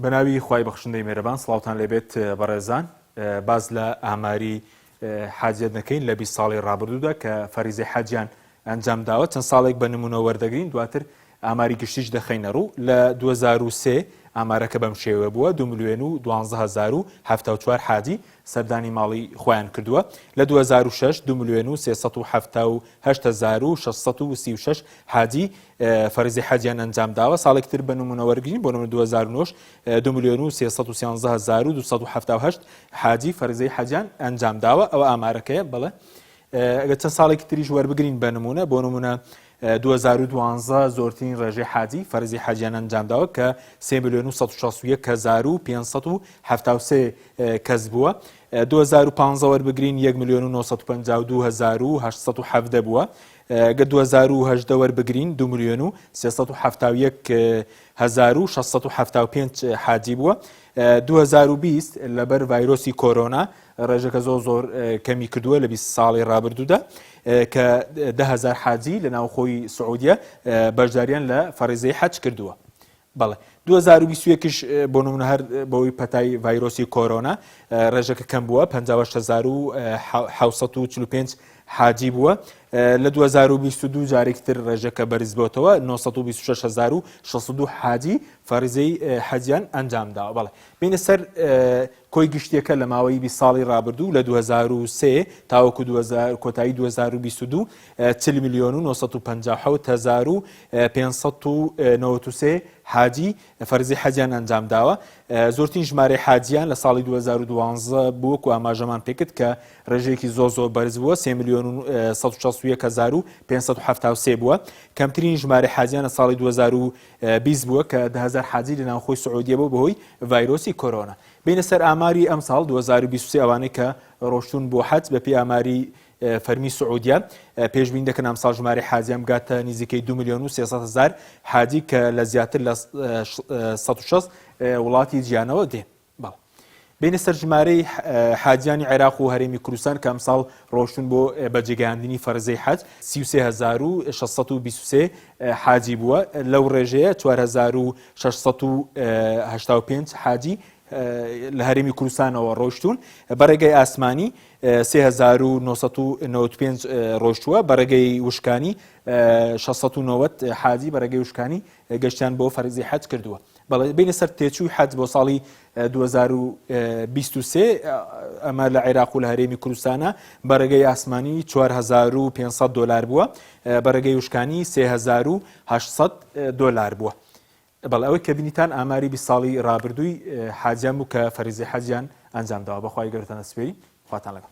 بەناوی خوای بەخشندەی مێرەبان سڵاوتان لێبێت بەڕێزان باس لە ئاماری حاجیەت نەکەین لە 20 ساڵی ڕابردوودا کە فەریزەی حەجیان ئەنجام داوە چەند ساڵێک بە نمونە وەردەگرین دواتر ئاماری گشتیش دەخەینە ڕوو لە 2023 ئامارەکە بەم شێوە بووە 2 ملیۆن و 12074 حاجی سەردانی ماڵی خۆیان کردووە لە 2006 2 ملیۆن و 378636 حاجی فەرزی حەجیان ئەنجام داوە، ساڵێکی تر بە نموونە وەرگرین، بۆ نموونە 2009 2 ملیۆن و 313278 حاجی فەرزی حەجیان ئەنجام داوە، ئەوە ئامارەکەیە، بەڵێ ئەگەر چەند ساڵێکی تریش وەربگرین بە نموونە، بۆ نموونە 2012 زۆرترین ڕێژەی حاجی فەرزی حەجیان ئەنجام داوە کە 3 ملیۆن و 161573 کەس بووە. 2015 وەربگرین 1 ملیۆن و 952817 بووە. گەر 2018 وەربگرین 2 ملیۆن و 371 675 حاجی بووە. 2020 لەبەر ڤایرۆسی کۆرۆنا ڕێژەکە زۆر زۆر کەمی کردووە لە 20 ساڵی ڕابردوودا کە 10هزار حاجی لە ناوخۆی سعودیە بەشداریان لە فەڕیزەی حەج کردووە. بەڵێ 2021 یش بۆ نمونە هەر بەوەی پەتای ڤایرۆسی کۆرۆنا ڕێژەکە کەم بووە 58745 حاجی بووە لە 2022 جارێکی تر ڕێژەکە بەرز بۆتەوە 926602 حاجی فەرزەی حەجیان ئەنجام داوە بەڵێ بینە سەر کۆی گشتیەکە لە ماوەی 20 ساڵی ڕابردوو لە 2003 تاوەکو کۆتایی 2022 40 ملیۆن و 957 593 حاجی فەرزی حەجیان ئەنجام داوە. زۆرترین ژمارەی حاجیان لە ساڵی 2012 بووە و ئاماژەمان پێکرد کە ڕێژەیەکی زۆر زۆر بەرز بووە 3 ملیۆن و 161573 بووە. کەمترین ژمارەی حاجیان لە ساڵی 2020 بووە کە 10000 حاجی لە ناوخۆی سعودیە بوو بەهۆی ڤایرۆسی کۆرۆنا. بینە سەر ئاماری ئەمساڵ 2023 ئەوانەی کە ڕۆشتوون بۆ حەج بەپێی ئاماری فەرمی سعودیە پێشبینی دەکەن ئەمساڵ ژمارەی حاجیان بگاتە نزیکەی 2 ملیۆن و 300 هەزار حاجی کە لە زیاتر لە 160 وڵاتی جیانەوە دێن. بەڵێ. بینە سەر ژمارەی حاجیانی عێراق و هەرێمی کوردستان کە ئەمساڵ ڕۆشتون بۆ بەجێگەیاندنی فەرزەی حەج 33623 حاجی بووە لەو ڕێژەیە 4685 حاجی لە هەرێمی کوردستانەوە ڕۆشتون بە ڕێگەی ئاسمانی 3995 ڕۆشتووە بە ڕێگەی وشکانی 690 حاجی بە ڕێگەی وشکانی گەشتیان بۆ فەرزی حەج کردووە. بەڵێ بینە سەر تێچووی حەج بۆ ساڵی 2023 ئەمە لە عێراق و لە هەرێمی کوردستانە بە ڕێگەی ئاسمانی 4500 دلار بووە بە ڕێگەی وشکانی 3800 دلار بووە. بەڵێ ئەوەی کە بینیتان ئاماری 20 ساڵی ڕابردووی حاجیان بوو کە فەریزی حەجیان ئەنجام داوە بەخوای گەورەتان ئەسپێری خواتان لەگەڵ.